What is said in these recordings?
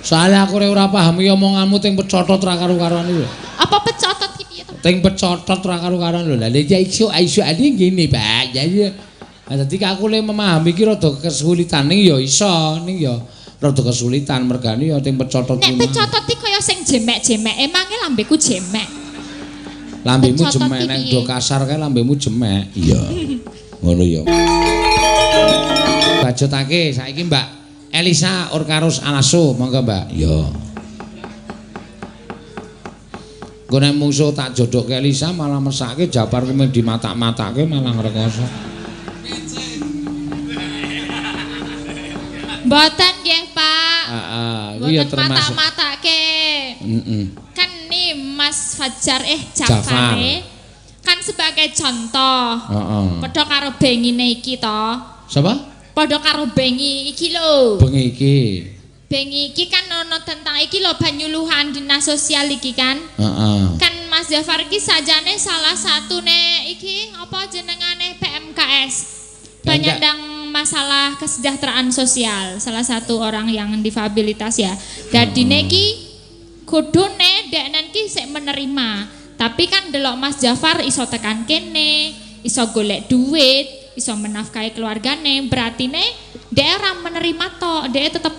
Soale aku ora paham iki omonganmu ting pecotot ra karo-karuan iki lho. Apa pecotot ki piye to? Ting pecotot ra karo-karuan lho. Lah ya iso iso ali ngene, Pak. Ya iya. Lah dadi aku le memahami iki rada kesulitan ning ya iso, ning ya rada kesulitan mergane ya ting pecotot. Nek pecotot iki kaya sing jemek-jemek, emange lambeku jemek. Lambemu jemek nek do kasar kae lambemu jemek. Iya. Ngono ya. Bajotake saiki Mbak Elisa Orkarus Alaso, monggo Mbak. Iya. Engko nek mungsuh tak jodohke Elisa malah mesake Japar kuwi dimatak-matake malah ngrekoso. Mboten nggih, Pak. Heeh, kuwi ya termasuk matak-matake. Heeh. Kan nih Mas Fajar Jafar kan sebagai contoh. Heeh. Padha karo bengine iki to. Sapa? Padha karo bengi iki lho. Bengi iki. Bengi iki kan ono tentang iki lho penyuluhan dinas sosial iki kan. Heeh. Kan Mas Jafar iki sajane salah satune iki apa jenengane PMKS. Penyandang masalah kesejahteraan sosial, salah satu orang yang difabilitas ya. Dadine iki kudune deknen ki sik menerima. Tapi kan delok Mas Jafar iso tekan kene, iso golek duit, iso menafkahi keluargane, berarti ne dia ora menerima tok, dia tetep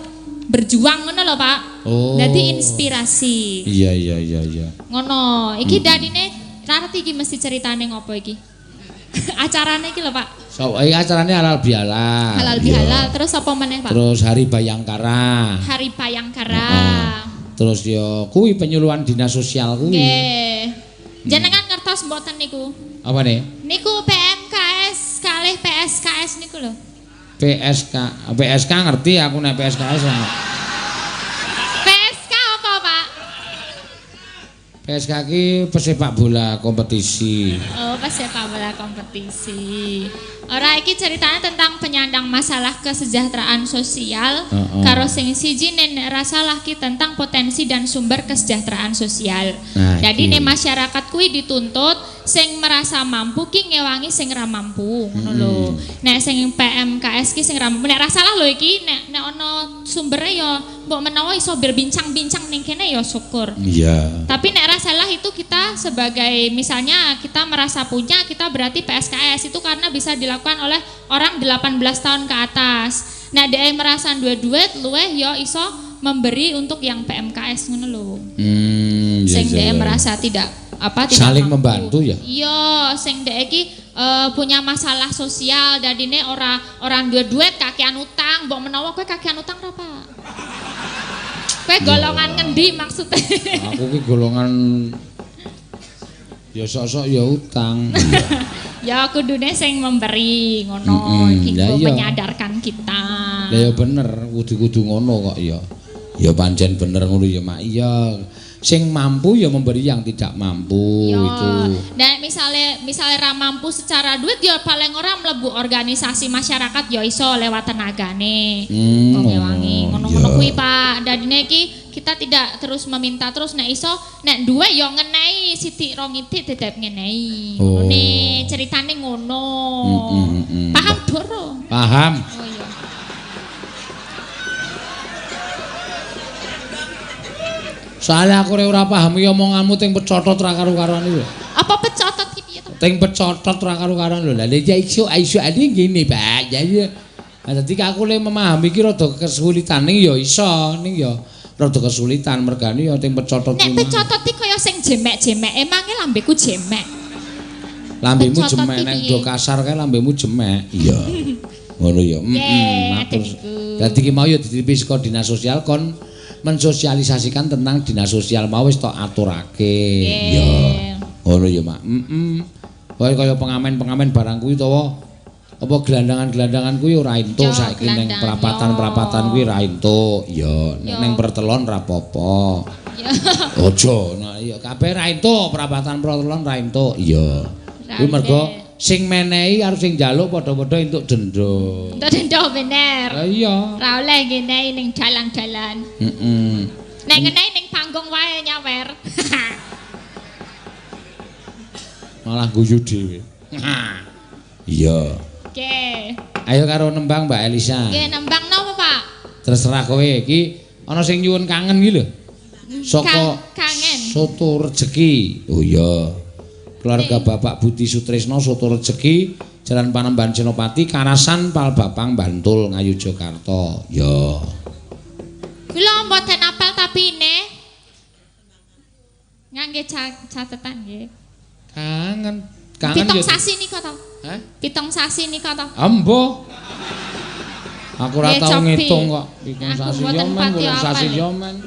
berjuang ngono lho, Pak. Oh. Dadi inspirasi. Iya iya iya iya. Ngono. Iki dadine rarti iki mesti ceritane ngopo iki? Acarane iki lho, Pak. So, iki acarane halal bihalal. Halal bihalal. Terus apa meneh, Pak? Terus Hari Bayangkara. Hari Bayangkara. Terus ya kuwi penyuluhan dinas sosial kuwi. Nggih. Jenengan ngertos mboten niku? Apa nih? Niku PMKS kalih PSKS niku lho. PSK, PSK ngerti aku nek PSKS. PSK apa, Pak? PSK ki pesepak bola kompetisi. Oh, pesepak bola kompetisi. Ora iki ceritanya tentang penyandang masalah kesejahteraan sosial. Karo sing siji nek ra salah ki tentang potensi dan sumber kesejahteraan sosial. Nah, jadi nek masyarakat kuwi dituntut sing merasa mampu ki ngewangi sing ra mampu, ngono lho. Nek sing PMKS ki sing ra mampu, nek ra salah lho iki nek nek ana sumbere ya mbok menawa iso berbincang-bincang ning kene ya syukur. Iya. Tapi nek ra salah itu kita sebagai misalnya kita merasa punya, kita berarti PSKS itu karena bisa dilakukan oleh orang 18 tahun ke atas. Nah, dia merasa duwe duit luweh ya iso memberi untuk yang PMKS ngono lho. Sing dia merasa tidak apa tidak saling mampu. Membantu ya. Iya, sing dhek iki punya masalah sosial dadine ora orang duwe duit kakean utang, mbok menawa kowe kakean utang ra, Pak? Kowe golongan ngendi maksudnya? Aku ki golongan ya sok-sok ya utang. Ya kudune sing memberi ngono iki menyadarkan kita. Lah ya bener, kudu-kudu ngono kok ya. Ya pancen bener ngono ya, Mak. Iya. Sing mampu ya memberi yang tidak mampu ya. Itu. Nah, misalnya ra mampu secara duit ya paling ora mlebu organisasi masyarakat ya iso lewat tenagane. Ngewangi ngono-ngono kuwi, Pak. Dadine iki kita tidak terus meminta terus nek iso nek duwe ya ngenehi sithik rong ithik tetep ngenehi. Ngene ceritane ngono. Paham, Doro? Paham. Oh iya. Soale aku ora paham iki omonganmu ting pecotot ra karo-karuan iki lho. Apa pecotot ki piye to? Ting pecotot ra karo-karuan lho. Lah ya iso iso ali ngene, Pak. Ya iya. Lah dadi aku le memahami iki rada kesulitan ning ya iso, ning ya rada kesulitan mergane ya ting pecotot. Nek pecotot iki kaya sing jemek-jemek, emange lambeku jemek. Lambemu jemek nek do kasar kae lambemu jemek. Iya. Ngono ya. Heeh. Matur. Dadi ki mau ya dititipi saka dinas sosial kon mensosialisasikan tentang dinas sosial mau wis tok aturake. Iya. Ngono ya, Mak. Heeh. Kaya kaya pengamen-pengamen barang kuwi utawa apa gelandangan-gelandangan kuwi ora entuk saiki ning perapatan-perapatan kuwi ora entuk. Ya, nek ning pertelon ora apa-apa. Aja, nah iya kabeh ora entuk, perapatan pertelon ora entuk. Iya. Kuwi mergo sing menehi karo sing njaluk padha-padha entuk denda. Entuk denda bener. Lah iya. Ora oleh ngenehi ning dalan-dalan. Heeh. Nek ngenehi ning panggung wae nyawer. Malah guyu dhewe. Iya. Oke. Ayo karo nembang Mbak Elisa. Nggih, nembang napa, Pak? Terserah kowe iki Ana sing nyuwun kangen iki lho. Saka kangen. Soto Rejeki. Oh iya. Keluarga Bapak Budi Sutrisno Soto Rejeki, Jalan Panembahan Senopati, Karasan Palbapang, Bantul, Ngayogyakarta. Ya. Kula mboten apal tapi ne ngangge catetan nggih. Kangen. Kangen 7 sasi nika to. Hah? 7 sasi nika to. Embo. Aku ora tau ngitung kok. 7 sasi yo men, 8 sasi yo men.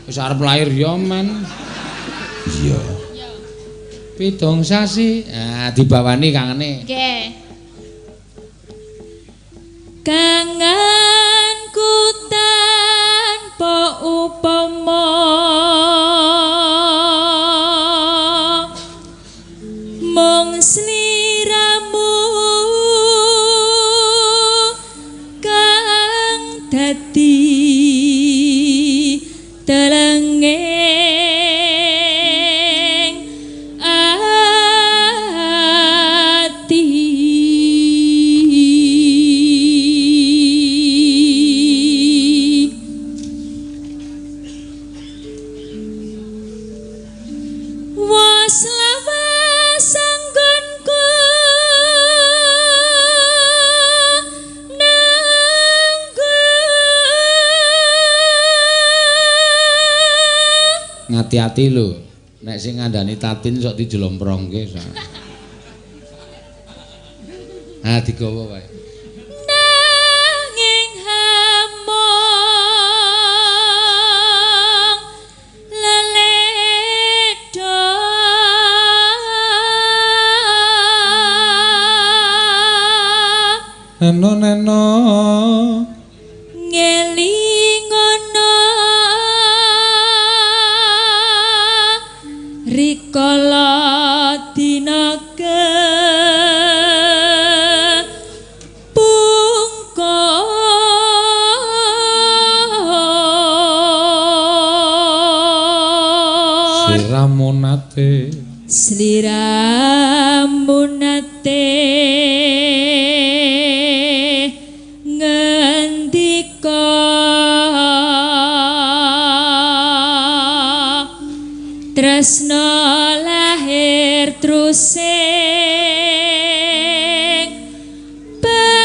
Wis arep lahir yo men. Iya. 7 sasi. Ah, dibawani kangene. Nggih. Kangenku tanpa upama mung sliramu kang dadi telenging ati. Was lawas anggonku nanggo. Ngati-ati lho, nek sing ngandani Tatin sok dijelomprongke. Ah, digawa wae. Nanging hamong leledha neno neno ngelingono rikala dina kepungkur. Sliramu nate, sliramu nate ngendika tresna lahir trusing batin.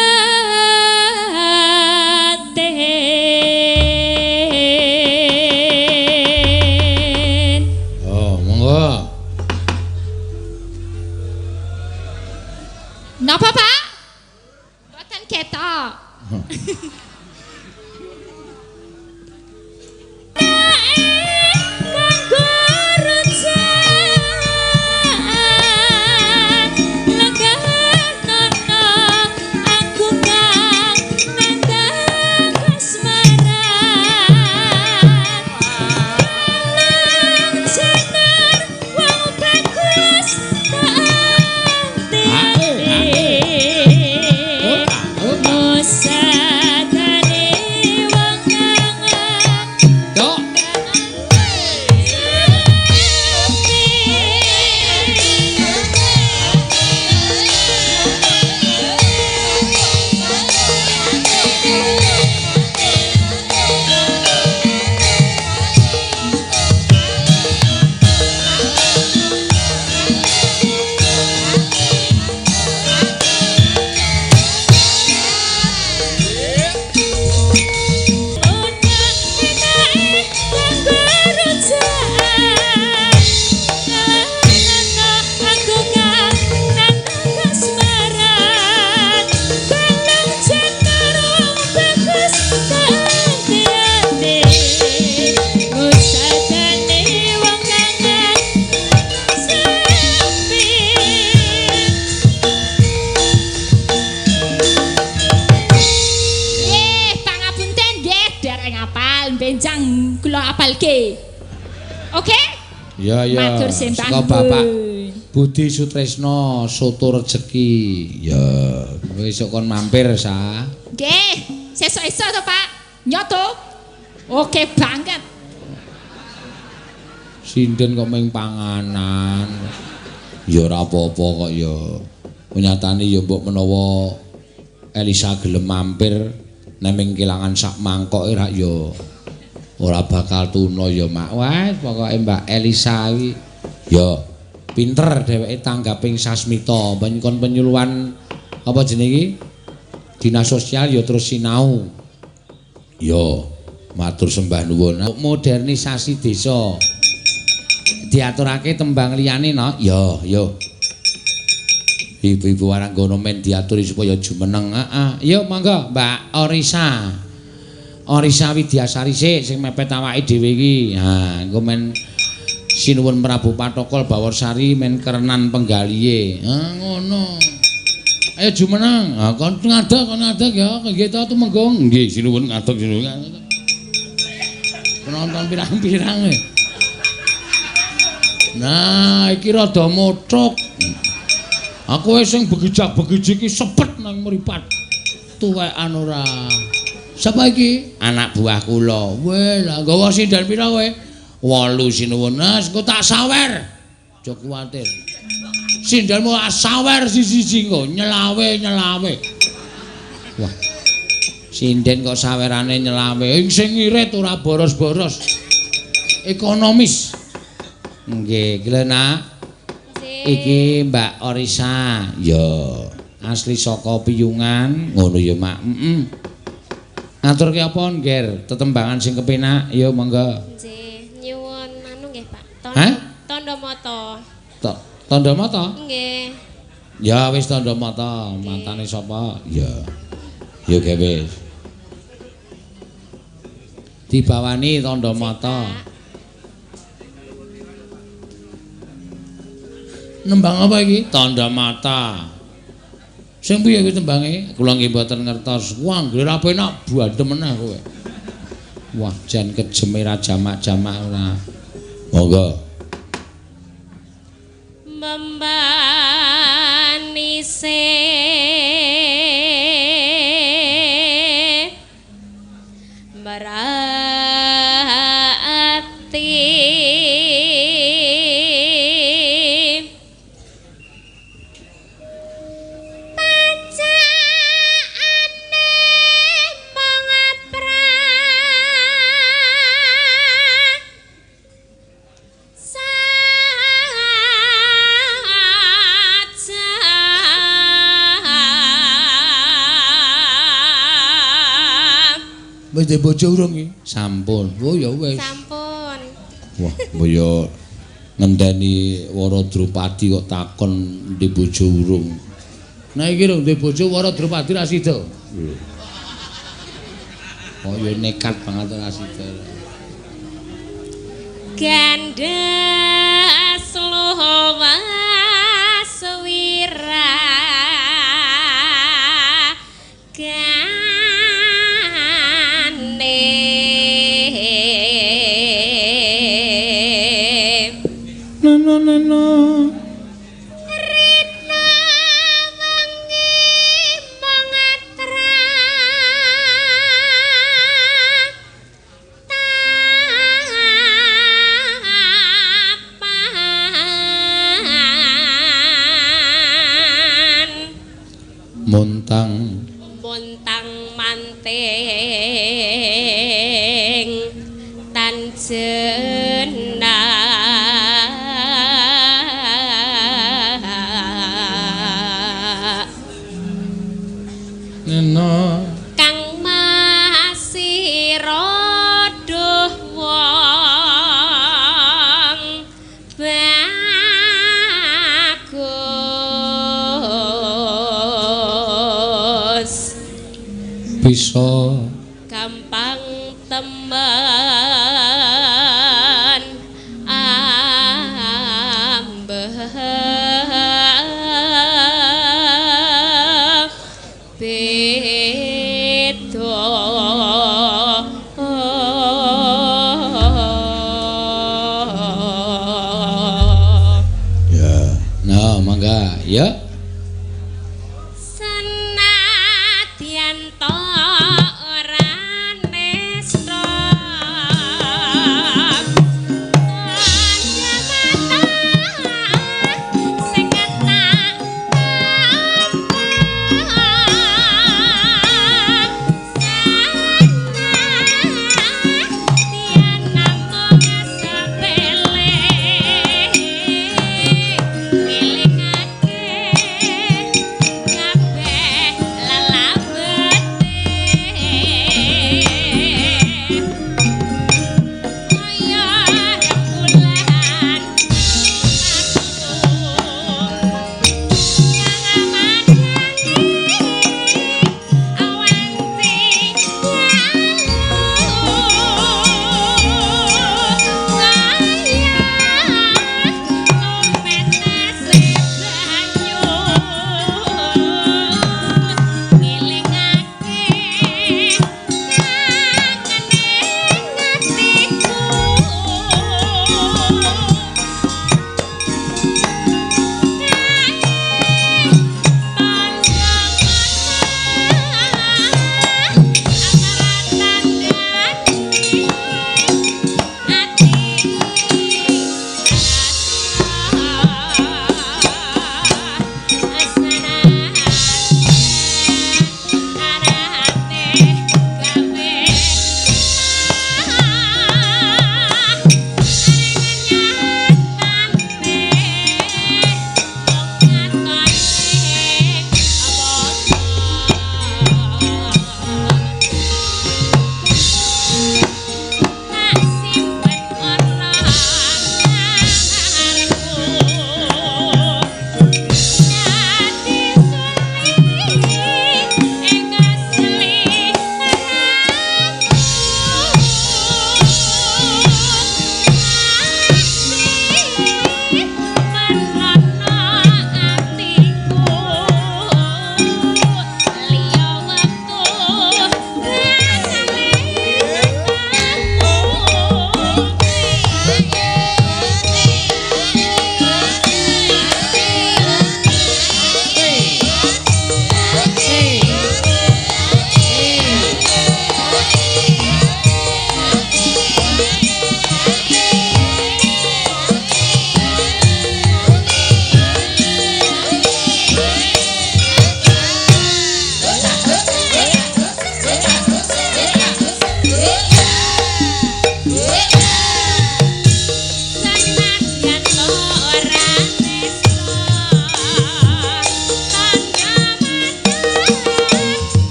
Oh, monggo. Napa, Pak? Mboten ketok. Oke? Ya ya. Saka Bapak Budi Sutrisno Soto Rejeki. Ya, besok kon mampir sa. Nggih, sesuk-esuk to, Pak. Nyoto. Oke banget. Sinden kok ming panganan. Ya ora apa-apa kok ya. Nyatane ya mbok menawa Elisa gelem mampir neming kelangan sak mangkok rak ya. Ora bakal tuna ya, Mak. Wah, pokoke Mbak Elisa iki ya pinter dheweke tanggaping sasmita, kon penyuluhan apa jenenge iki? Dinas Sosial ya terus sinau. Ya, matur sembah nuwun. Modernisasi desa. Diaturake tembang liyane no? Ya, ya. Ibu-ibu waranggana men diaturi supaya jumeneng. Heeh. Yo monggo Mbak Orisa. Orisa Widyasari sik sing mepet awake dhewe iki. Ha, engko men sinuwun Prabu Pathokol Baworsari men kerenan penggalihe. Ha ngono. Ayo jumeneng. Ha kon ngadeg ya. Nggih to tumenggung. Nggih sinuwun ngadeg sinuwun. Penonton pirang-pirang. Nah, iki rada mothok. Aku wis sing begijak-begiji iki sepet nang mripat. Tuwekan ora. Sapa iki? Anak buah kula. Weh, lah nggawa sinden pira kowe? 8 sinuwun. Nah, engko tak sawer. Aja kuwatir. Sindenmu tak sawer siji-siji engko, nyelawe-nyelawe. Wah. Sinden kok sawerane nyelawe. Ing sing ngirit ora boros-boros. Ekonomis. Nggih, iki lho Nak. Iki Mbak Orisa. Ya, asli saka Piyungan. Ngono ya, Mak. Heeh. Ngaturke apa, Ngger? Tetembangan sing kepenak. Ya, monggo. Nggih, nyuwun anu nggih, Pak. Tondo mata. Tondo mata? Nggih. Ya wis tondo mata. Matane sapa? Ya. Ya ge wis. Dibawani tondo mata. Nembang apa iki? Tanda mata. Sing piye kuwi tembange? Kula nggih mboten ngertos. Wah, nggih ora penak bandem meneh kowe. Wah, jan kejeme ra jamak-jamak ora. Monggo. Membanise merati Wis ndek bojo urung iki? Sampun. Oh ya wis. Sampun. Wah, mbaya ngenteni Wara Drupadi kok takon ndek bojo urung. Nah iki lho ndek bojo Wara Drupadi ra sida. Oh ya nekat banget ora sida. Gandhes luwas wira. No. Rina wengi mangatra tapan montang montang manting tan jenak. Kang masih rodoh wong bagus bisa gampang temen ambeh beda. Ya, nah mangga ya. Senadyan ta ora nesta sing tak tampa.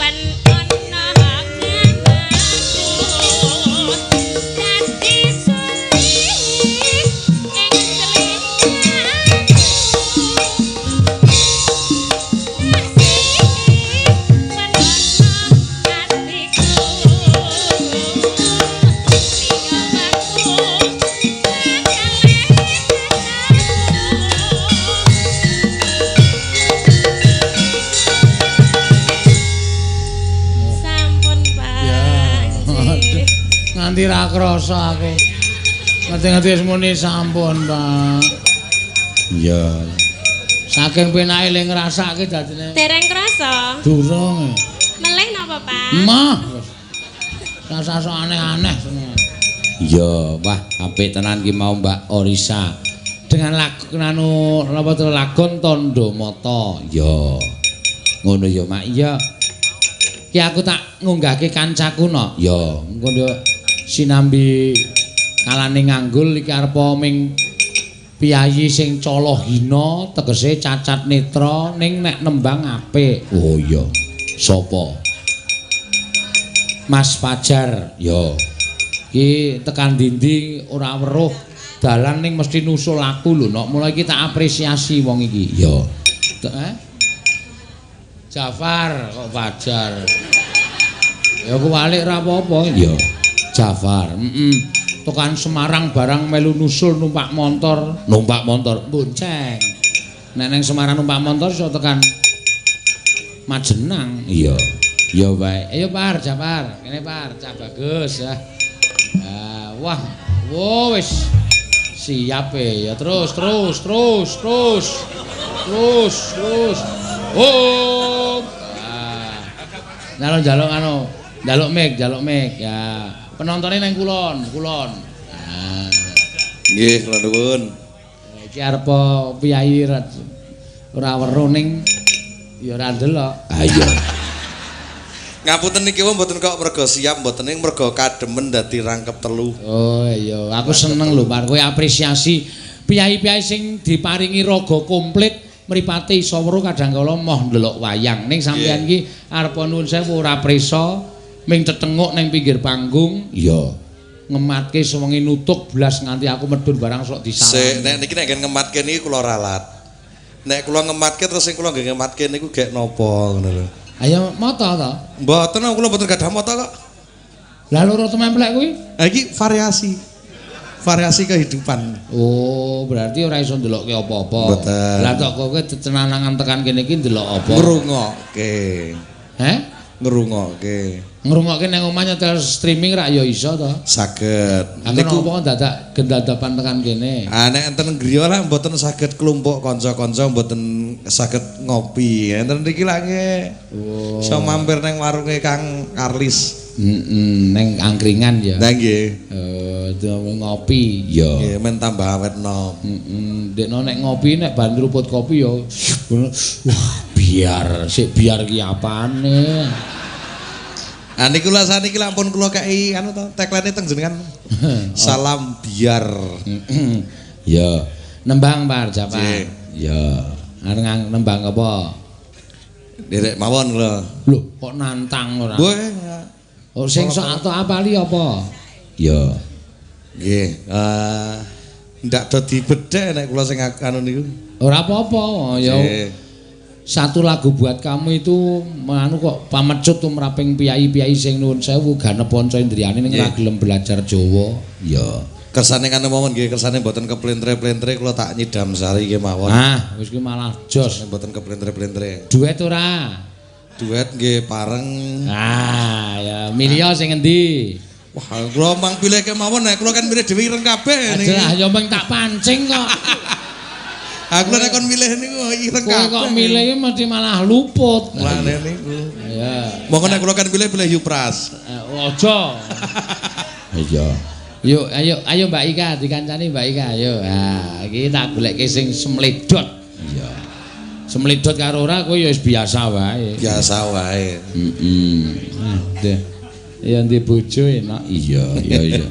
Ben ana ngamaku dadi suling ing telingaku nasih ben ana atiku liya Sampun, Pak. Ya. Nggih. Nganti ra krasa aku. Ngerti-ngerti wis muni sampun, Pak. Iya. Saking penake le ngrasake dadine Dereng krasa. durung. Melih napa, Pak? Mah. Rasa aneh-aneh seneng. Iya, wah apik tenan ki mau Mbak Orisa. Dengan lagu anu napa to lagon Tandha Mata. Iya. Ngono ya, Mak. Iya. Ki aku tak ngunggahke kancaku no. Ya, engko nduk sinambi kalane nganggul iki arep ming piyayi sing cala hina tegese cacat netra ning nek nembang apik. Oh iya. Sapa? Mas Fajar. Ya. Ki tekan dindi ora weruh dalan ning mesti nusul aku lho nok. Mulai iki tak apresiasi wong iki. Ya. Jafar kok Fajar. Ya kuwalik ora apa-apa. Ya. Jafar. Heeh. Tekan Semarang barang melu nusul numpak motor, bonceng. Nek nang Semarang numpak motor iso tekan Majenang. Iya. Ya wae. Ayo Par, Jafar. Kene Par, cah bagus ya. Ah, wah, wo wis siap e. Ya terus terus terus terus. Terus terus. Oh. Ah. Njaluk anu, njaluk mic, ya. Penontonnya nang kulon, kulon. Ah. Nggih, kula nuwun. Iki arep piyayi ora weruh ning ya ora ndelok. Ah iya. Ngapunten niki wong mboten kok mergo siap mboten ning mergo kademen dadi rangkep telu. Oh iya, aku seneng lho Par, kowe apresiasi piyayi-piyayi sing diparingi raga komplit mripate iso weruh kadang kala moh ndelok wayang. Ning sampeyan iki arep nuwun sewu ora prisa ming tetenguk ning pinggir panggung. Iya. Ngematke sewengi nutuk blas nganti aku medhun barang sok disalam. Sik, nek niki nek ngen ngematke niki kula ralat. Nek kula ngematke terus sing kula nggih ngematke niku gek napa ngono lho. Ayo mata to? Mboten, kula mboten gadah mata kok. Lah loro tememplek kuwi? Ha iki variasi. Variasi kehidupan. Oh, berarti ora iso ndelokke apa-apa. Lah tok kowe tetenangan tekan kene iki ndelok apa? Ngrungokke. Heh? Ngrungokke. Ngrungokke nang omah nyetel streaming rak ya iso to? Saged. Niku napa dadak gendadapan tekan kene? Ah nek enten griya lah mboten saged klumpuk kanca-kanca, mboten saged ngopi. Enten niki lah nggih. Oh. Iso mampir nang warunge Kang Karlis. Heeh, nang angkringan ya. Lah nggih. Ngopi ya. Nggih, men tambah awet nom. Heeh, ndekno nek ngopi nek ban ngruput kopi ya wah biar sik biar ki apane. Ah niku lha saniki lak pun kula kei anu to tagline teng jenengan. Salam biar. Ya, nembang Par Jafar. Ya, areng nembang apa? Nderek mawon kula. Lho, kok nantang ora? Oh, sing sok atau apali apa? Ya. Nggih, ndak do dibedhek nek kula sing anu niku. Ora apa-apa, ya. Satu lagu buat kamu itu anu kok pamecut tumraping piyayi-piyayi sing nuwun sewu ganep panca indriyane ning ora gelem belajar Jawa. Ya. Kersane kan mawon nggih, kersane mboten keplentre-plentre kula tak nyidam sari nggih mawon. Ah, wis kuwi malah jos. Mboten keplentre-plentre. Duet ora? Duet nggih pareng. Ah, ya milih sing endi? Wah, kula mang pilih kemawon nek kula kan milih dhewe ireng kabeh niki. Aja ya mung tak pancing kok. Aku nek kon milih niku ireng kabeh. Kowe kok milih iki mesti malah luput. Mulane niku. Ya. Monggo nek kula kan pilih pilih Yupras. Aja. Iya. Yuk, ayo ayo Mbak Ika dikancani Mbak Ika ayo. Ha, iki tak goleke sing semledot. Iya. Semledot karo ora kowe ya wis biasa wae. Biasa wae. Heeh. Nah, ya ndek bojo enak. Iya, iya iya.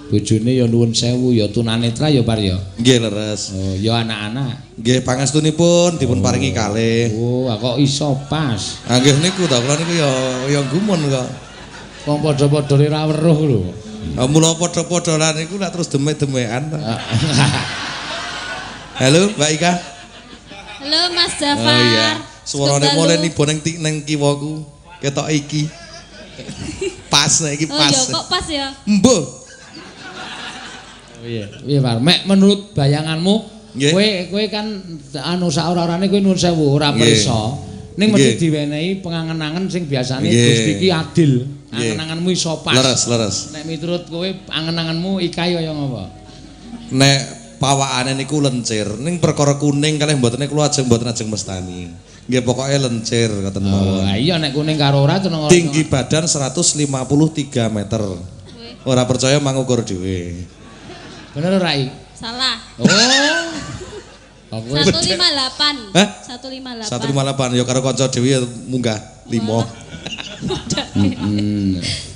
Bojone ya nuwun sewu ya tunanetra ya Par ya. Nggih leres. Oh, ya anak-anak. Nggih pangestunipun dipun paringi kalih. Oh, kok iso pas. Ah nggih niku ta kula niku ya ya gumun kok. Wong padha-padha ora weruh lho. Ah mula padha-padha lan niku lak terus demek-demekan. Halo Mbak Ika. Halo Mas Jafar. Oh iya. Suarane mulai nibo ning ning kiwaku. Ketok iki. Pas nek iki pas. Oh iya kok pas ya? Mbuh. Oh iya. Piye Par? Mek menurut bayanganmu kowe kan anu saora-orane kowe nuwun sewu ora pirsa. Ning mesti diwenehi pengangen-angen sing biasane Gusti ki adil. Angen-angenmu iso pas. Leres, leres. Nek miturut kowe angen-angenmu Ikai kaya ngopo? Nek pawakane niku lencir, ning perkara kuning kalih mbotene kula ajeng mboten ajeng mestani. Nggih pokoke lencir ngoten mawon. Oh, iya nek kuning karo ora teneng. Tinggi badan 153 meter. Ora percaya mangukur dhewe. Bener ora iki? Salah. Oh. 158. Hah? 158. 158 ya karo kanca dhewe ya munggah 5.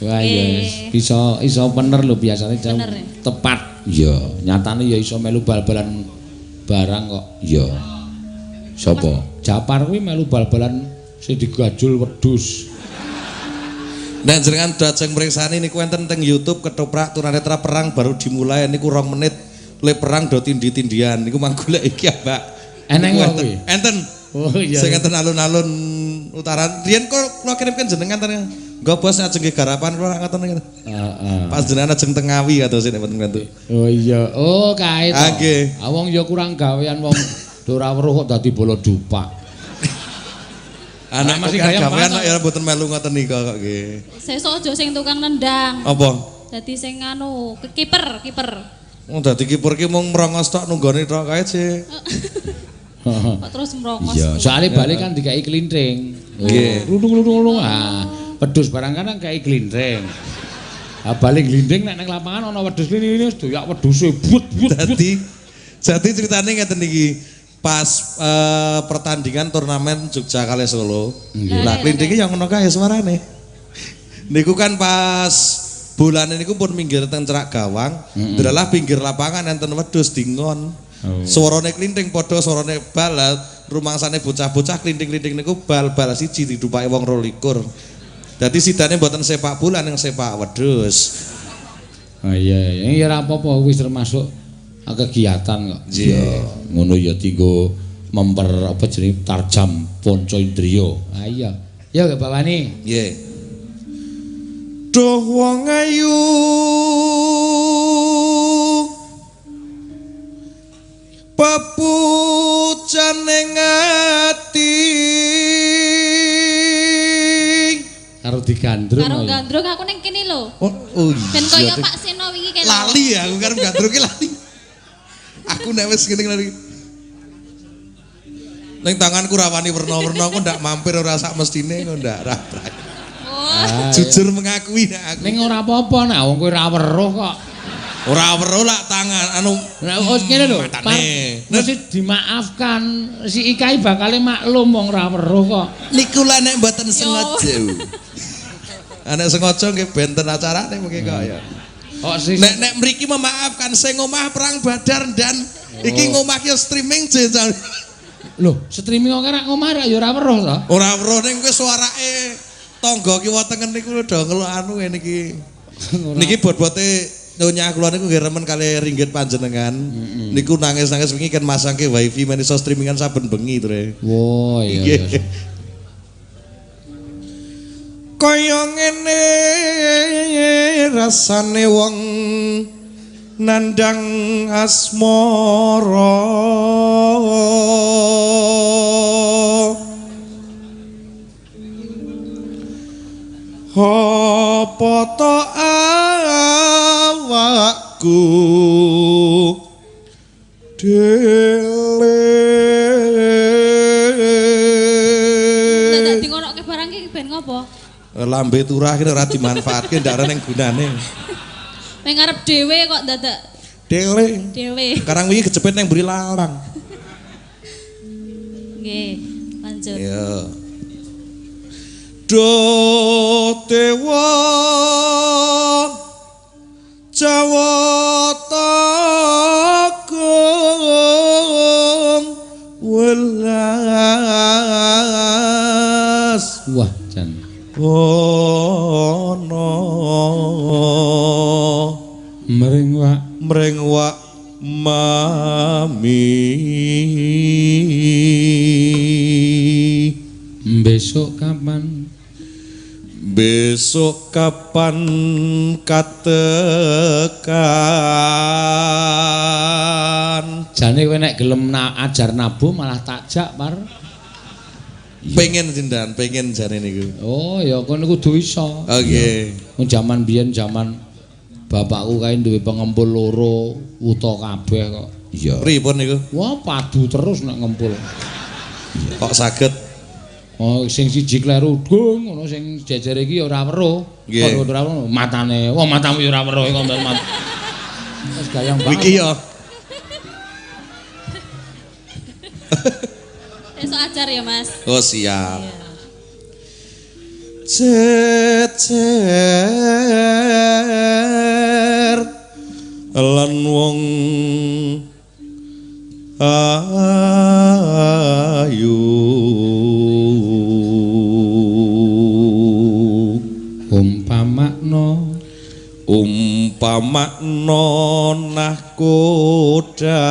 Wah iya bisa iso bener lho biasane tepat. Iya, nyatane ya iso melu bal-balan barang kok. Iya. Sapa? Japar kuwi melu bal-balan sing digajul wedhus. Nek jenengan dajeng mriksani niku enten teng YouTube ketoprak tunanetra perang baru dimulai niku 2 menit le perang do tindi-tindian niku mang golek iki Mbak. Eneng kok kuwi. Enten. Oh iya. Sing enten alun-alun utara. Riyen kok kula kirimkan jenengan ten. Nggo bos ajeng nggih garapan kula ngoten niku. Heeh. Pas jenengan ajeng teng Ngawi kados nek mboten klentu. Oh iya. Oh kae to. Ah nggih. Ah wong ya kurang gawean wong ora weruh kok dadi bola dupak. Anak masih gawean kok ya mboten melu ngoten niku kok nggih. Sesuk aja sing tukang nendang. Apa? Dadi sing anu, kiper, kiper. Wong dadi kiper ki mung mrongos tok nunggone tok kae sih. Kok terus mrongos. Iya, soalé bali kan dikai klinting. Nggih. Gludung-gludung. Ah, wedhus barang kan kei klinting. Ah bali glinding nek nang lapangan ana wedhus lini-lini wis doyak wedhuse but but. Dadi jadi ceritane ngeten iki. Pas pertandingan turnamen Jogja kalih Solo. Lah klintinge yang ngono kae suarane. Niku kan pas bolane niku pun minggir teng cerak gawang, ndelalah pinggir lapangan enten wedhus dingon. Oh. Suarane klinting padha suarane bal, rumangsane bocah-bocah klinting-klinting niku bal-bal siji didupake wong 22. Dadi sidane mboten sepak bola ning sepak wedhus. Oh iya, iya ora apa-apa wis termasuk kegiatan kok. Iya, ngono ya dienggo memper apa jenenge tarjam panca indriya. Ah iya. Ya Bapak Wani. Nggih. Duh wong ayu pepujane ati. Karo digandrung. Karo gandrung aku ning kene lho. Oh, oh iya. Ben kaya Pak Seno wingi kene. Lali aku karo gandrung ki lali. Aku nek wis ngene lali. Ning tanganku rawani werna-werna aku ndak mampir ora sak mestine kok ndak ra. Oh. Jujur mengakui nek aku. Ning ora apa-apa nek wong kowe ora weruh kok. Ora weruh lak tangan anu. Nek wis ngene lho, mesti dimaafkan. Si Ikai bakale maklum wong ora weruh kok. Niku lah nek mboten sengaja. Nek sengaja nggih benten acarane mungkin kok ya. Oh, nek nek mriki memaafkan sing omah perang Badar dan iki ngomah ki streaming jajal. Lho, streaming kok ora ngomah ya ora weruh to? Ora weruh ning kowe suarake tangga kiwa tengen niku do ngeluk anu ngene iki. Niki bot-bote nyonya kula niku nggih remen kalih ringgit panjenengan. Niku nangis-nangis wingi kan masangke wifi men iso streamingan saben bengi to. Wah, iya iya. Kaya ngene rasane wong nandang asmara. Apa to awakku dhewe. Dadak dingonokke barang iki ben ngopo? Lambe turah ki ora dimanfaatke ndak ana ning gunane. Ning ngarep dhewe kok dadak dhewe. Dhewe. Karang wingi kejepit ning mburi larang. Nggih, lanjut. Iya. Duh dewa Jawa ana mring wak mring wak mami. Besok kapan? Besok kapan katekan? Jane kowe nek gelem ajar nabuh malah takjak, Par. Pengen jindan, pengen jane niku. Oh, ya kono kudu iso. Oke. Wong jaman biyen jaman bapakku kae duwe pengempul loro, wuta kabeh kok. Iya. Pripun niku? Wah, padu terus nek ngempul. Kok saged? Oh, sing siji kleru dung ngono, sing jejere iki ya ora weruh. Kok ora weruh matane. Wah, matamu ya ora weruh kok mat. Wis gayang banget. Iki ya. Besok ajar ya, Mas. Oh, siap. Cecer lan wong ayu umpamakno umpamakno nahkoda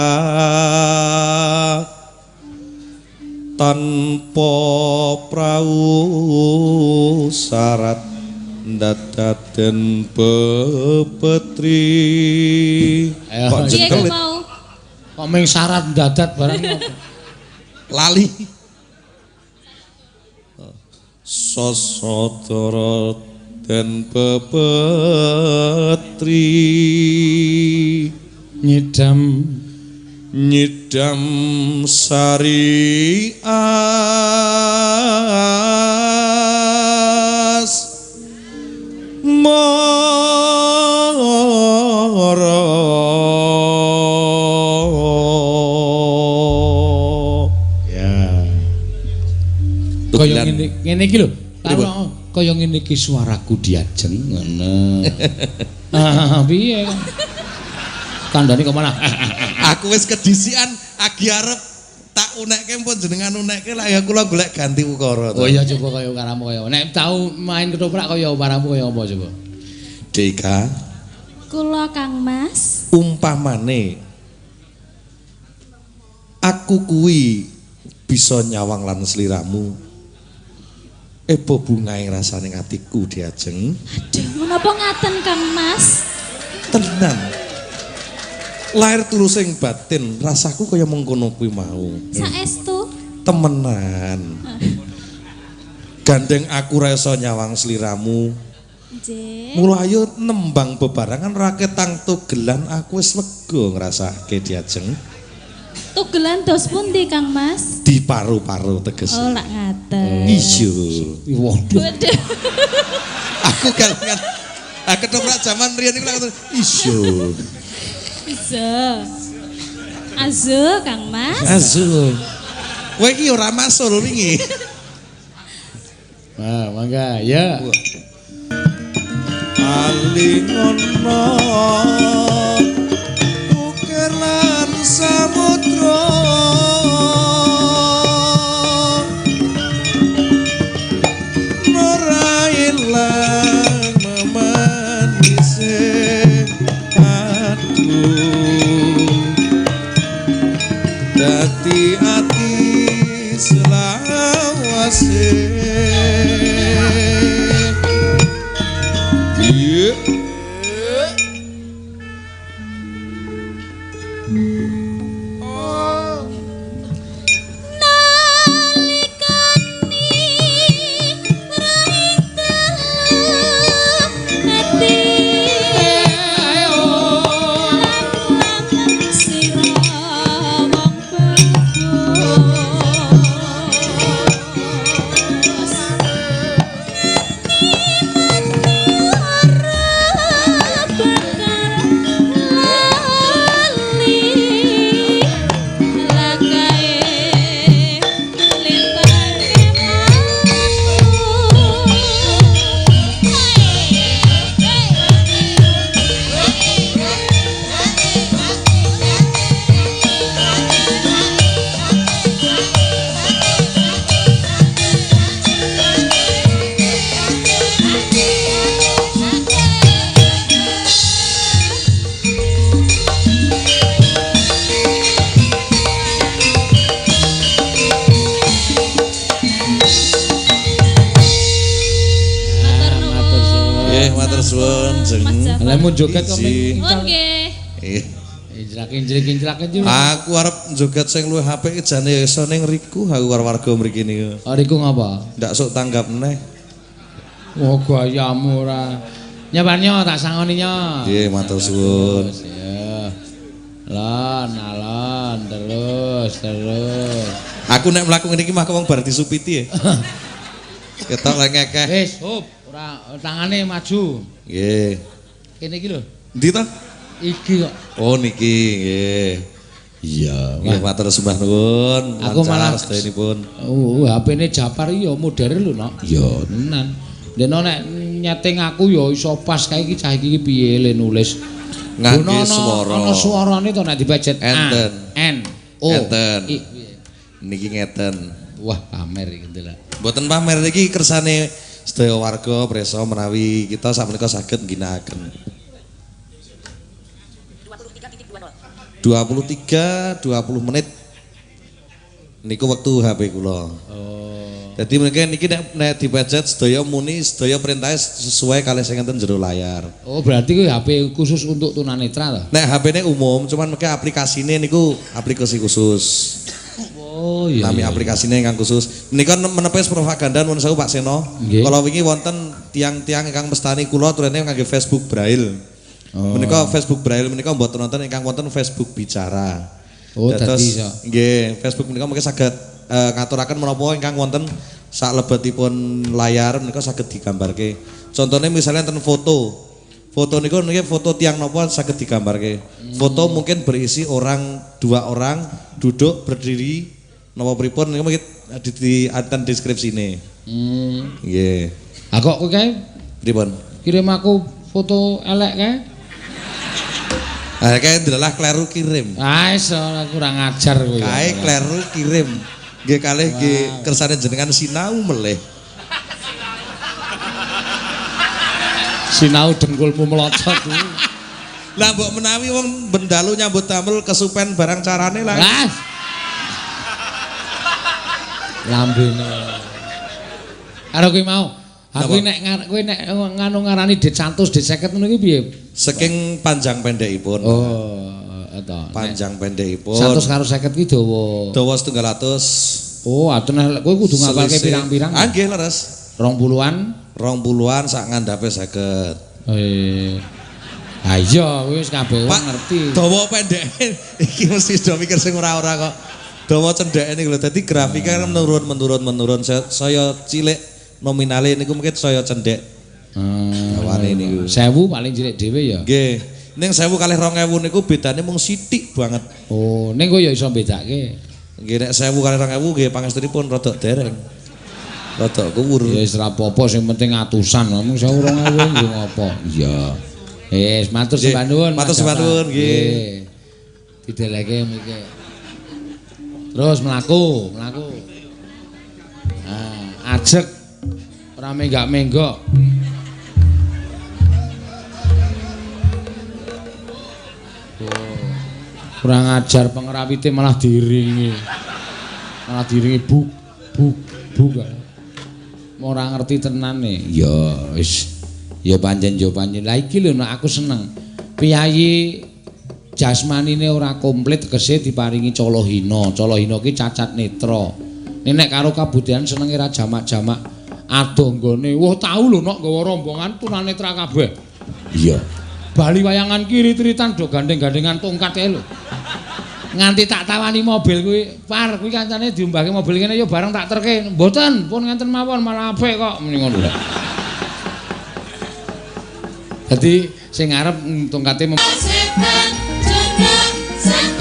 tanpa prau syarat ndadaden pepetri. Kok jengkelit mau? Kok ming syarat ndadat barang apa? Lali. Sosodoro den pepetri nyidam nyidam sari as mara. Ya. Kaya ngene iki lho. Kaya ngene iki suaraku diajeng ngono. Ah, piye? Kandhane kok malah aku wis kedisian agi arep tak unekke pun jenengan unekke lak ya kula golek ganti ukara. Oh iya coba kaya ukaramu kaya. Nek tau main ketoprak kaya ukaramu kaya apa coba? Deka. Kula Kang Mas. Umpamane aku kuwi bisa nyawang lan sliramu. Ebo bungae rasane atiku diajeng. Aduh, menapa ngaten Kang Mas? Tenan. Lahir tulus sing batin, rasaku kaya mengkono kuwi mau. Saestu? Temenan. Gandeng aku ra iso nyawang sliramu. Nggih. Mula ayo nembang bebarengan raketang tugelan aku wis lega ngrasake diajeng. Tugelan dos pundi Kang Mas? Di paru-paru tegese. Oh, lak ngaten. Iya. Waduh. Aku kelingan. Aku ketoprak jaman riyen iku lak iya. Bisa. Azu Kang Mas. Azu. Kowe iki ora masul wingi. Nah, mangga ya. Alingono ukir lan samudra ora ilang memanise dadi ati selawase. Nggih, matur suwun, Jeng. Lah mun joget kok. Nggih. Nggih. Injlak-injlak injlak. Aku arep joget sing luwih apik jane iso ning riku aku karo warga mriki niku. Oh, riku ngapa? Ndak sok tanggap neh. Oh, gayamu ora. Nyabanyo tak sangoni nyo. Nggih, matur suwun. Ya. Lon, alon terus, terus. Aku nek mlaku ngene iki mah wong bar disupiti ya. Ketok lek ngekeh. Wis, hop, ora tangane maju. Nggih. Kene iki lho. Endi to? Iki kok. Oh niki nggih. Iya, nggih matur sembah nuwun. Aku malah sedayanipun. Oh, HP-ne Japar ya modern lho, Nok. Ya, tenan. Dene nek nyeting aku ya iso pas kae iki cah iki piye le nulis. Ngangge swara. Ana swarane to nek dipejet A N O. Enten. I. Niki ngeten. Wah, pamer iki ndelok. Mboten pamer iki kersane sedaya warga presa menawi kita sakmenika saged ngginakaken. 23 20 menit niku wektu HP kula. Oh. Jadi mungkin niki nek dipejet sedaya muni sedaya perintahe sesuai kalih sing enten jero layar. Oh, berarti kuwi HP khusus untuk tunanetra to? Nek HP-ne umum, cuman mengke aplikasine niku aplikasi khusus. Oh iya. Nami aplikasine ingkang khusus. Menika menepis propaganda nuwun sewu Pak Seno. Kala wingi wonten tiang-tiang ingkang mestani kula turene ngangge Facebook Braille. Oh. Menika Facebook Braille menika mboten wonten ingkang wonten Facebook bicara. Oh, dadi iso. Nggih, Facebook menika mungkin saged ngaturaken menapa ingkang wonten saklebetipun layar menika saged digambarke. Contone misalnya enten foto. Foto niku niki foto tiang napa saged digambarke. Foto mungkin berisi orang, dua orang duduk berdiri napa pripun niku mungkin di enten deskripsine. Nggih. Ha kok kowe kae pripun? Kirim aku foto elek kae. Ah kae ndelalah kleru kirim. Ah wis kurang ajar kowe. Kae kleru kirim. Nggih kalih nggih kersane jenengan sinau melih. Sinau dengkulmu melocot kuwi. Lah mbok menawi wong bendalu nyambut damel kesupen barang carane lah. Lah. Lambene. Karo kuwi mau. Aku nek kowe nek nganu ngarani dit 100 dit 50 ngono iki piye? Saking panjang pendekipun. Oh, to. Panjang pendekipun. 100 karo 50 ki dawa. Dawa 700. Oh, ateneh kowe kudu ngapalke pirang-pirang. Ah nggih leres. 20-an, 20-an sak ngandhape 50. Ha iya, kowe wis kabeh wong ngerti. Dawa pendeke iki mesti do mikir sing ora-ora kok. Dawa cendheke niku lho. Dadi grafike menurun menurun menurun saya cilik nominale niku mungkin saya cendhek. Dawane niku. 1000 paling cilik dhewe ya. Nggih. Ning 1000 kalih 2000 niku bedane mung sithik banget. Oh, ning kowe ya iso bedake. Nggih nek 1000 kalih 2000 nggih pangestunipun rada dereng. Rada kuwur. Ya wis ora apa-apa sing penting atusan. Mung 1000 2000 nggo ngopo. Iya. Wis matur sembah nuwun. Matur sembah nuwun nggih. Dideleke mriki. Terus mlaku, mlaku. Ah, ajeg. Ora menggak-menggok. Kurang ajar pengrawite malah diiringi. Malah diiringi buk buk buk. Ora ngerti tenane. Ya wis. Ya pancen ya pancen. Lah iki lho nek aku seneng. Piyayi jasmanine ora komplit tegese diparingi calohina. Calohina ki cacat netra. Nek karo kabudayan senenge ra jamak-jamak adoh nggone. Wah tau lho nok nggawa rombongan tunanetra kabeh. Iya. Bali wayangan kiri tiritan do gandeng-gandengan tongkat kae lho. Nganti tak tawani mobil kuwi, par kuwi kancane diumbahke mobil kene ya bareng tak terke. Mboten, pun ngenten mawon malah apik kok muni ngono lho. Dadi sing ngarep tongkate Sang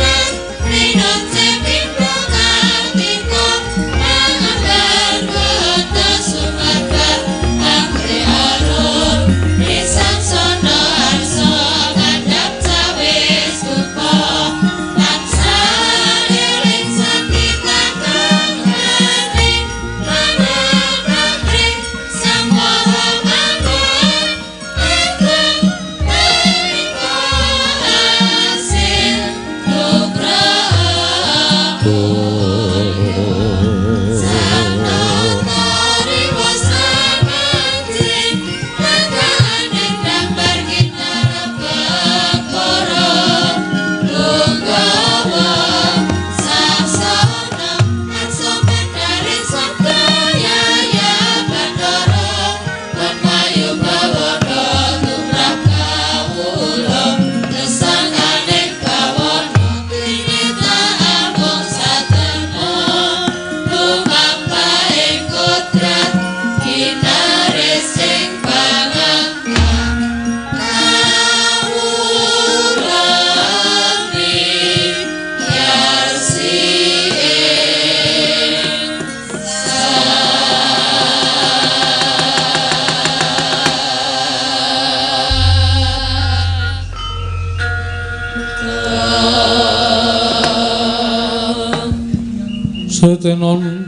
Setenon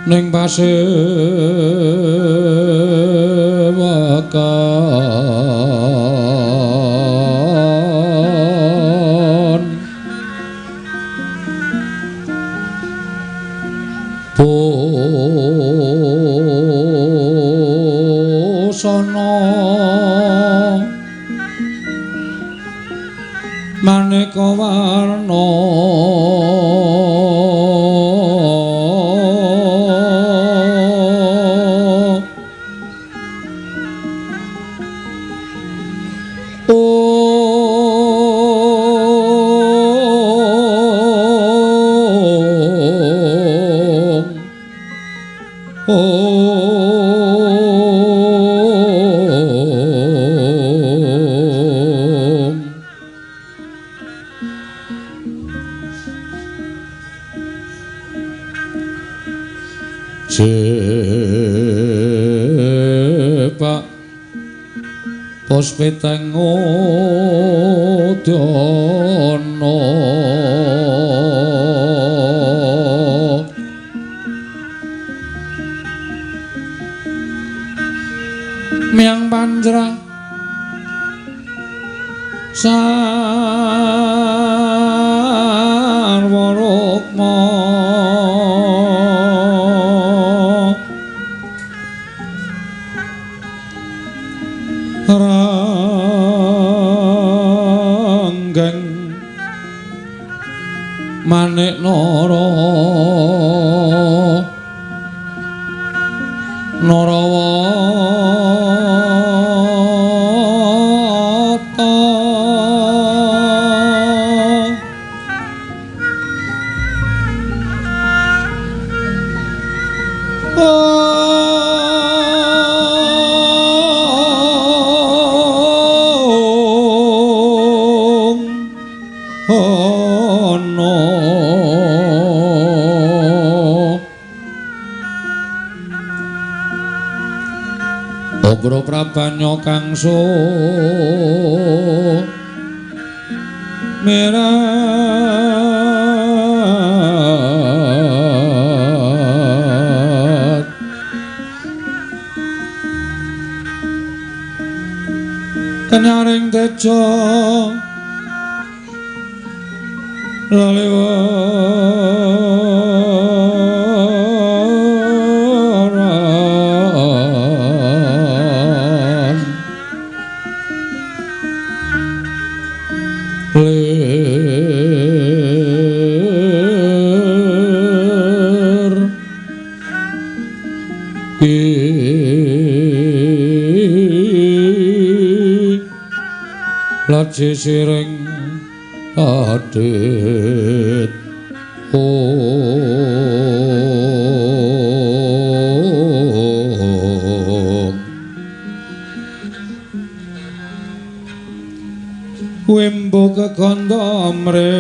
ning pasewakan busana maneka warna Jepak Puspiteng Udana Miang Panjra Sarwa Rukma Ranggeng Manik Nara Narawata Obro prabanya kangso merat kenyaring tejo laliwaran lir laji siring adit om wimbo kekandha mre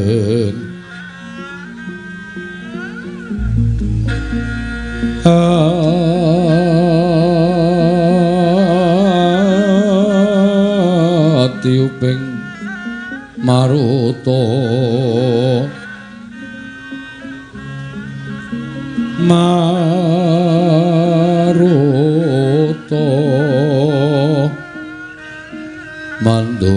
mingin ati uping maruta maruta mando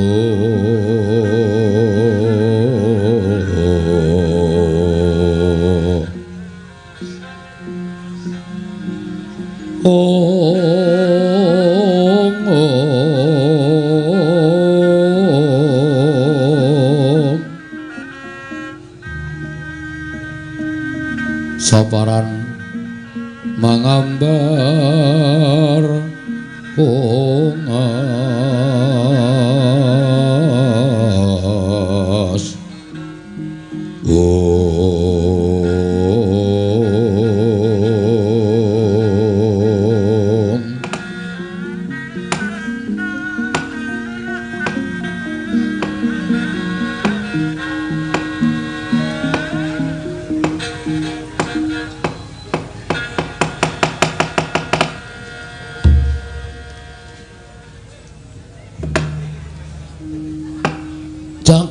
om om saparan mangambar ungas om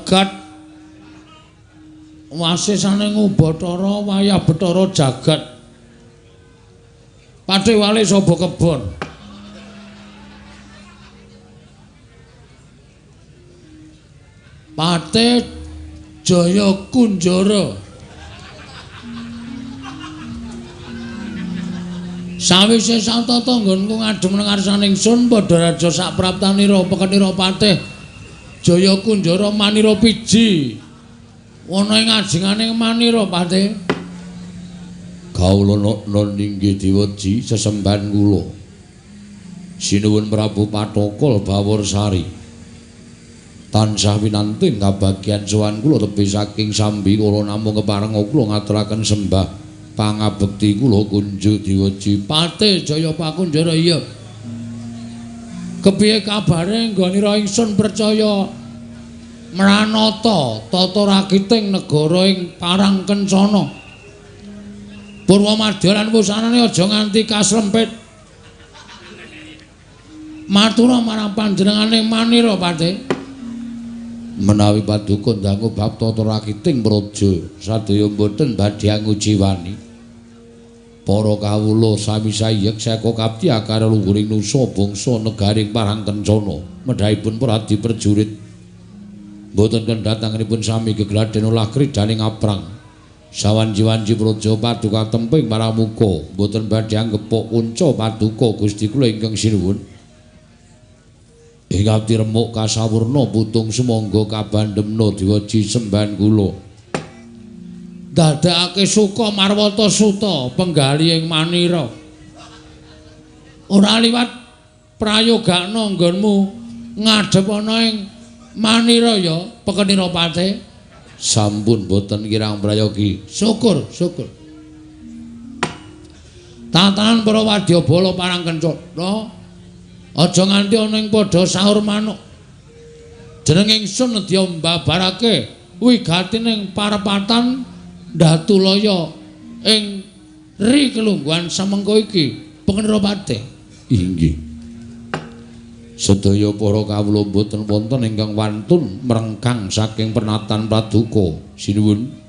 jagat. Wasisaning Ubathara wayah Bathara jagat. Patih wali saba kebon. Patih Jaya Kunjara. Sawise satata nggonku ngadhem nang ngarsane ingsun padha raja sapraptanira pekenira patih Jaya Kunjara manira piji. Ana ing ajengane manira patih. Kawula nana inggih Dewaji sesembahan kula. Sinuwun Prabu Pathokol Bawarsari. Tansah winanti kabagyan sowan kula tebih saking sambi kula namung keparenga kula ngaturaken sembah pangabekti kula kunjuk Dewaji. Patih Jaya Pakunjara iya. Kepiye kabare nggonira ingsun percaya mranata tata rakiting negara ing Parang Kencana. Purwamadya lan wusanane aja nganti kasrempit. Matura marang panjenengane manira Patih. Menawi paduka ndangu bab tata rakiting praja sadaya mboten badhe angujiwani. Para kawula sami sayek seka kapti akara lungguring nusa bangsa negaring Parang Kencana medhahipun pradi prajurit mboten kendhat angenipun sami gegladhen olah kridaning aprang. Sawanci-wanci praja paduka temping marang muka mboten badhe anggepok kunca paduka Gusti kula ingkang sinuwun. Ing abdi remuk kasawurna putung sumangga kabandemna Dewaji sembahan kula. Dadekake suka marwata suta penggali ing manira. Ora liwat prayogakna nggonmu ngadhep ana ing manira ya pekenira patih. Sampun boten kirang prayogi. Syukur, syukur. Tatanan para wadyabala Parang Kencana aja nganti ana ing padha sahur manuk. Jeneng ingsun nedya mbabarake wigatining parepatan Datulaya ing ri kelungguhan samengko iki pengenira patih. Inggih. Sedaya para kawula mboten wonten ingkang wantun mrengkang saking pernatan paduka. Sinuwun.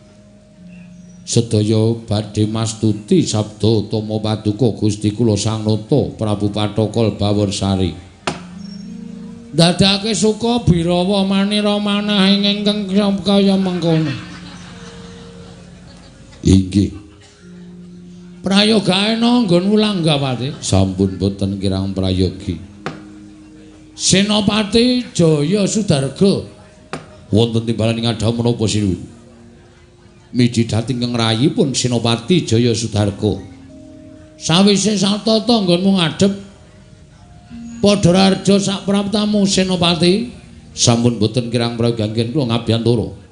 Sedaya badhe mastuti sabda utama paduka Gusti kula Sang Nata Prabu Pathokol Bawarsari. Dadake suka birawa manira manah ing ingkang kaya mengkono. Inggih. Prayogaena nggonmu langgah Patih. Sampun boten kirang prayogi. Senopati Jaya Sudarga wonten timbalan ing adha menapa sinuwun? Miji dhateng ingkang rayipun Senopati Jaya Sudarga. Sawise satata nggonmu ngadhep padha raharja sapraptamu Senopati. Sampun boten kirang prayogi anggen kula ngabiyantara.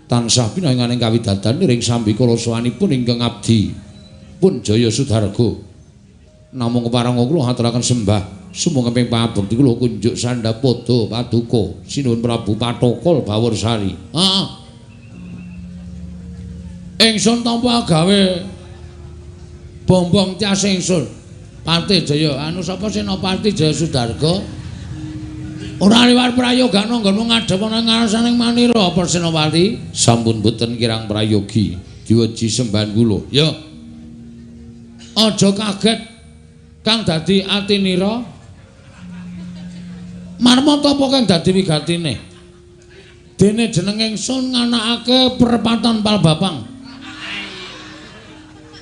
Tansah pinanganing kawidadan ring sambikala sowanipun ingkang abdi pun Jaya Sudarga. Namung keparenga kula ngaturaken sembah sumangga ping pangabekti kula kunjuk sandhapada paduka Sinuwun Prabu Pathokol Bawarsari. Heeh. Ingsun tampa gawe bombong tias ingsun. Patih Jaya anu sapa Senopati Jaya Sudarga? Ora liwat prayogana nggonmu ngadhep ana ngarsaning manira apa Senopati? Sampun boten kirang prayogi. Diweji sembahan kula. Ya. Aja kaget kang dadi atinira. Marmata apa kang dadi wigatine? Dene jeneng ingsun nganakake perepatan Palbapang.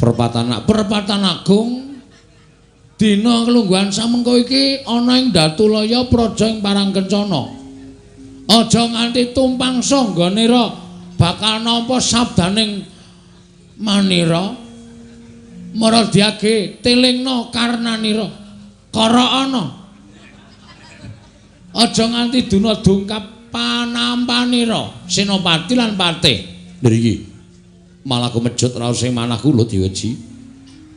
Perepatan agung dina kelungguhan samengko iki ana ing Datulaya praja ing Parang Kencana. Aja nganti tumpang sangganira bakal nampa sabdaning manira. Maradiage tilingna karnanira. Karaana. Aja nganti duna dungkap panampanira Senopati lan Patih. Ngriki. Malah kumejut raos ing manah kula diweji.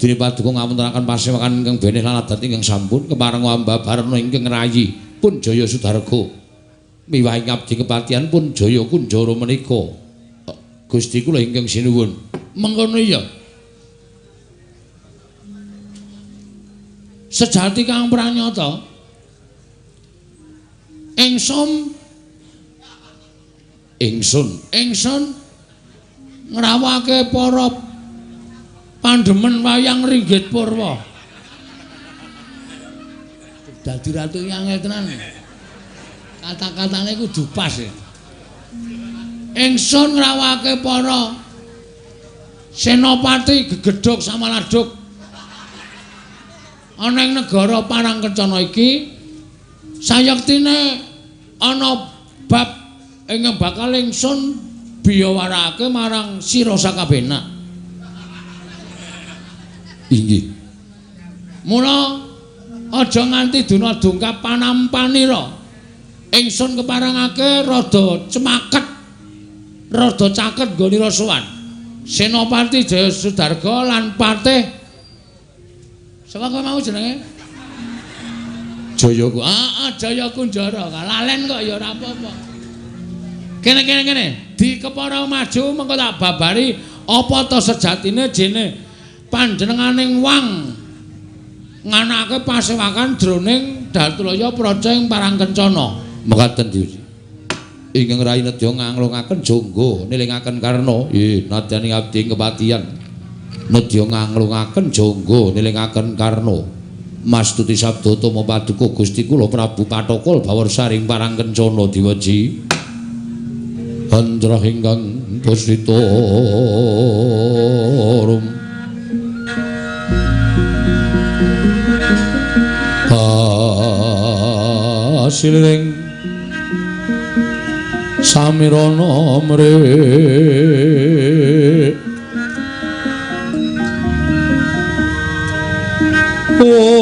Dene paduka ngawontenaken pasewakan ingkang benih lan adat ingkang sampun keparenga ambabarna ingkang rayi pun Jaya Sudarga. Miwahi ngabdi kepatihan pun Jaya Kunjara menika. Gusti kula ingkang sinuwun. Mengkono iya. Sejati kang pranyata ingsun Ingsun, ingsun ngrawuhake para pandemen wayang ringgit purwa. Dadi ratu angel tenan. Kata-katane kudu pas ya. Ingsun ngrawuhake para senopati gegedhog samaladhog ana ing negara Parangkencana iki sayektine ana bab ingkang bakal ingsun biyawarake marang sira sakabehna. Inggih. Mula aja nganti duna dungkap panampanira. Ingsun keparengake rada cemaket, rada caket nggonira sowan. Senopati Jaya Sudarga lan Patih sapa kowe mau jenenge? Jaya. Ah, Jaya Kunjara. Lalen kok ya ora apa-apa. Kene kene kene, dikepara maju mengko tak babari apa ta sejatine jene panjenenganing wang nganake pasewakan jroning Datulaya Praja ing Parangkencana. Mekaten Dewi. Ingkang rayi nedya nganglungaken jangga nilingaken karna. Nggih, nadyan ing abdi kepatihan. Nedya nganglungaken jangga nilingaken karna. Mastuti sabda tama paduka Gusti kula Prabu Pathokol Bawarsari ing Parangkencana diweji. Andrah ingkang pusita rum. Asiling samirana mre om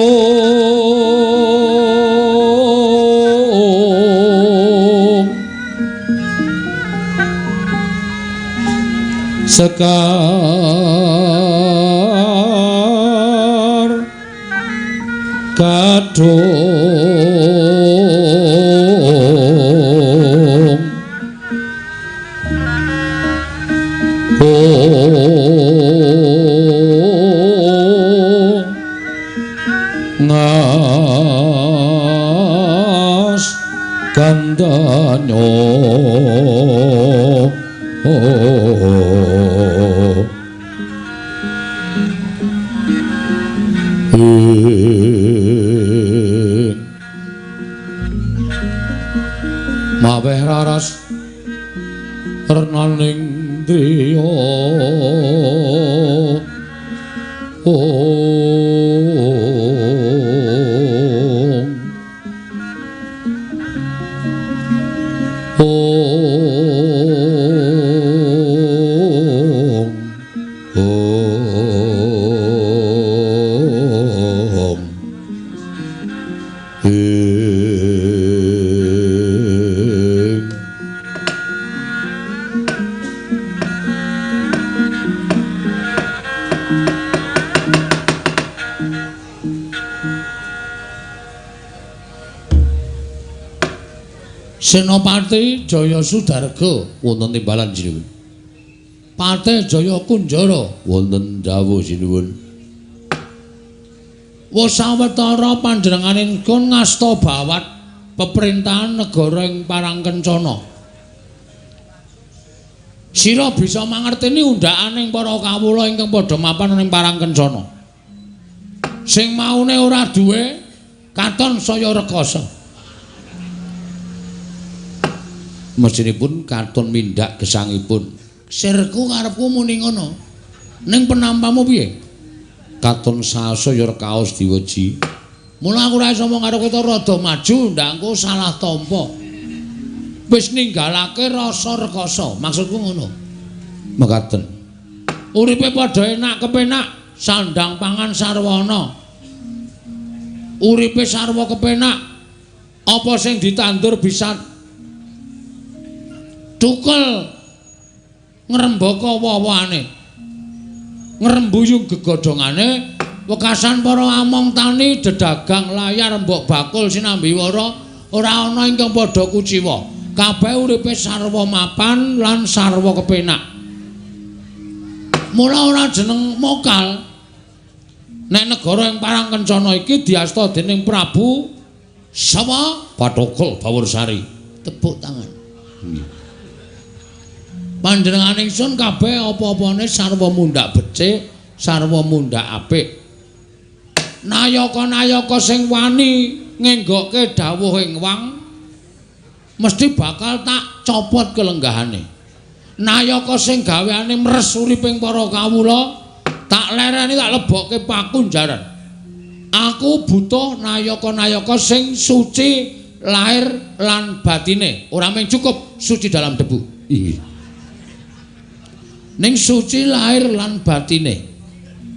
sekar kadung ngas gandanyo maweh raras renaning driya om om om Senopati Jaya Sudarga wonten timbalan sinuwun. Patih Jaya Kunjara wonten dawuh sinuwun. Wis sawetara panjenenganipun ngasta bawat peperintahan negara ing Parangkencana. Sira bisa mangerteni undhakaning para kawula ingkang padha mapan ing Parangkencana. Sing maune ora duwe katon saya rekasa. Mestinipun katon mindhak gesangipun. Sirku karepku muni ngono. Ning penampamu piye? Katon sasaya rekaos diweji. Mula aku ora iso omong karo kowe rada maju ndak engko salah tampa. Wis ninggalake rasa rekasa, maksudku ngono. Mekaten. Uripe padha enak kepenak, sandang pangan sarwana. Uripe sarwa kepenak. Apa sing ditandur bisa tukel ngrembaka woh-wohane, ngrembuyung gegodhongane, wekasan para among tani dedagang layar mbok bakul sinambi wara ora ana ingkang padha kuciwa. Kabeh uripe sarwa mapan lan sarwa kepenak. Mula ora jeneng mokal nek negara ing Parangkencana iki diasta dening Prabu Sawa Pathokol Bawarsari. Tepuk tangan. Panjenengan ingsun kabeh apa-apane sarwa mundhak becik, sarwa mundhak apik. Nayaka-nayaka sing wani ngenggokke dawuh ing wang mesti bakal tak copot kelenggahane. Nayaka sing gaweane meres uriping para kawula tak lereni tak lebokke pakunjaran. Aku butuh nayaka-nayaka sing suci lahir lan batine, ora mung cukup suci dalam debu. Inggih. Ning suci lahir lan batine.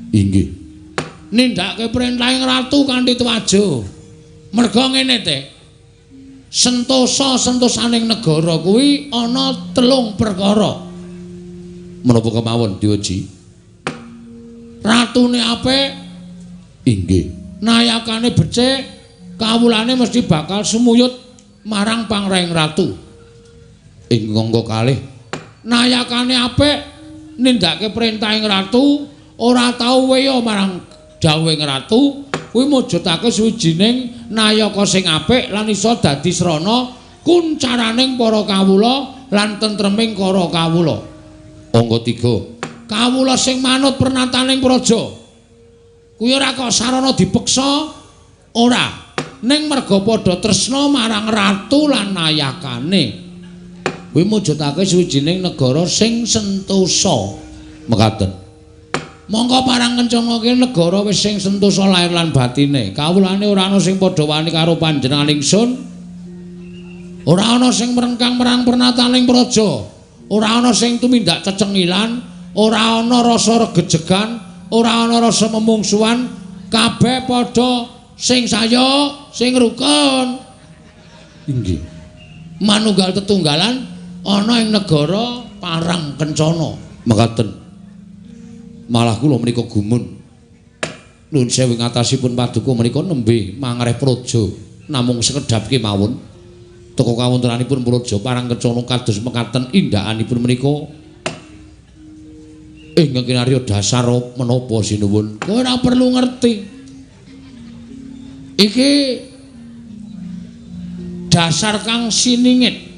Inggih. Nindakake perintahing ratu kanthi twajo. Merga ngene te. Sentosa-sentosaning negara kuwi ana telung perkara. Menapa kemawon diuji? Ratune apik? Inggih. Nayakane becik, kawulane mesti bakal sumuyut marang pangrahing ratu. Ing angka kalih, nayakane apik nindakake perintahing ratu, ora tau weya marang dawuhing ratu, kuwi mujudake suwijining nayaka sing apik lan iso dadi srana kuncaraning para kawula lan tentreming para kawula. Angka 3, kawula sing manut pernataning praja. Kuwi ora kok sarana dipeksa, ora. Ning merga padha tresna marang ratu lan nayakane. Kuwi mujudake suwijining negara sing sentosa. Mekaten. Mongko Parang Kencana ki negara wis sing sentosa lahir lan batine. Kawulane ora ana sing padha wani karo panjenengan ingsun. Ora ana sing mrengkang marang pernataning praja. Ora ana sing tumindak cecengilan, ora ana rasa regejegan, ora ana rasa memungsuhan, kabeh padha sing sayuk, sing rukun. Inggih. Manunggal tetunggalan ana ing negara Parang Kencana. Mekaten. Malah kula menika gumun. Nuwun sewu ngatasipun paduka menika nembe mangreh praja namung sekedhap kemawon. Teka kawontenanipun praja Parang Kencana kados mekaten indakanipun menika ingkang kinarya dasar menapa sinuwun. Kowe ora perlu ngerti. Iki dasar kang siningit.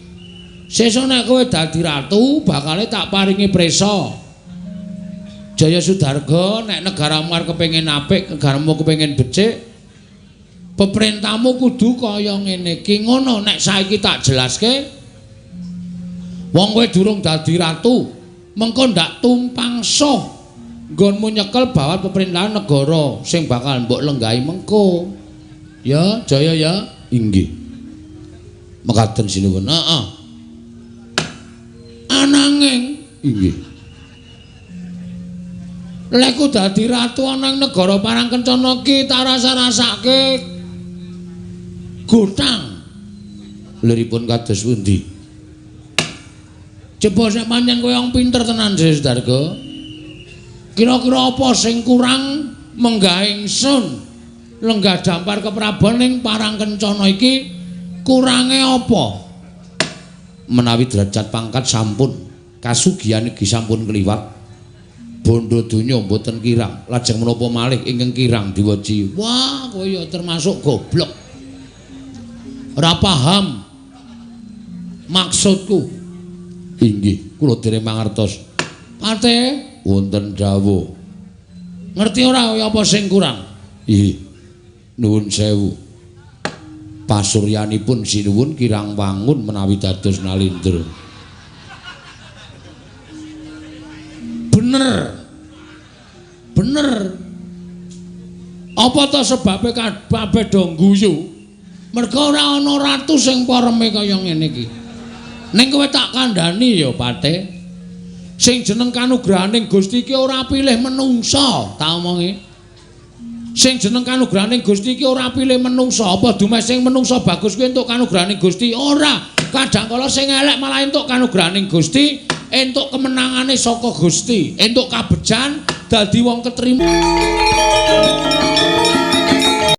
Sesuk nek kowe dadi ratu bakale tak paringi prisa. Jaya Sudarga, nek negaramu arep kepengin apik, negaramu kepengin becik, peperintahmu kudu kaya ngene iki. Ngono nek saiki tak jelaske, wong kowe durung dadi ratu, mengko ndak tumpang soh nggonmu nyekel bawat pemerintahan negara sing bakal mbok lenggahi mengko. Ya, Jaya ya. Inggih. Mekaten sinuwun. Heeh. Ananging inggih. Lekku dadi ratu ana ing negara Parang Kencana ki tak rasa-rasake gotang. Liripun kados pundi? Coba sing pancen kowe wong pinter tenan Jaya Sudarga. Kira-kira apa sing kurang menggah ingsun lenggah dampar keprabon ning Parang Kencana iki kurange apa? Menawi derajat pangkat sampun, kasugihan iki sampun kliwat. Bondo donya mboten kirang, lajeng menapa malih ingkang kirang diweji. Wah, kowe ya termasuk goblok. Ora paham maksudku. Inggih, kula dereng mangertos. Pate wonten dawuh. Ngerti ora kaya apa sing kurang? Inggih. Nuwun sewu. Pasuryanipun sinuwun kirang wangun menawi dados nalindra. Bener. Bener. Apa ta sebabe kabeh do ngguyu? Merga ora ana ratu sing pareme kaya ngene iki. Ning kowe tak kandhani ya, Pate. Sing jeneng kanugrahaning Gusti iki ora pilih menungsa, tak omongi. Sing jeneng kanugrahaning Gusti iki ora pilih menungsa. Apa dumeh sing menungsa bagus kuwi entuk kanugrahaning Gusti? Ora. Kadang kala sing elek malah entuk kanugrahaning Gusti, entuk kemenangane saka Gusti, entuk kabejan dadi wong ketrima.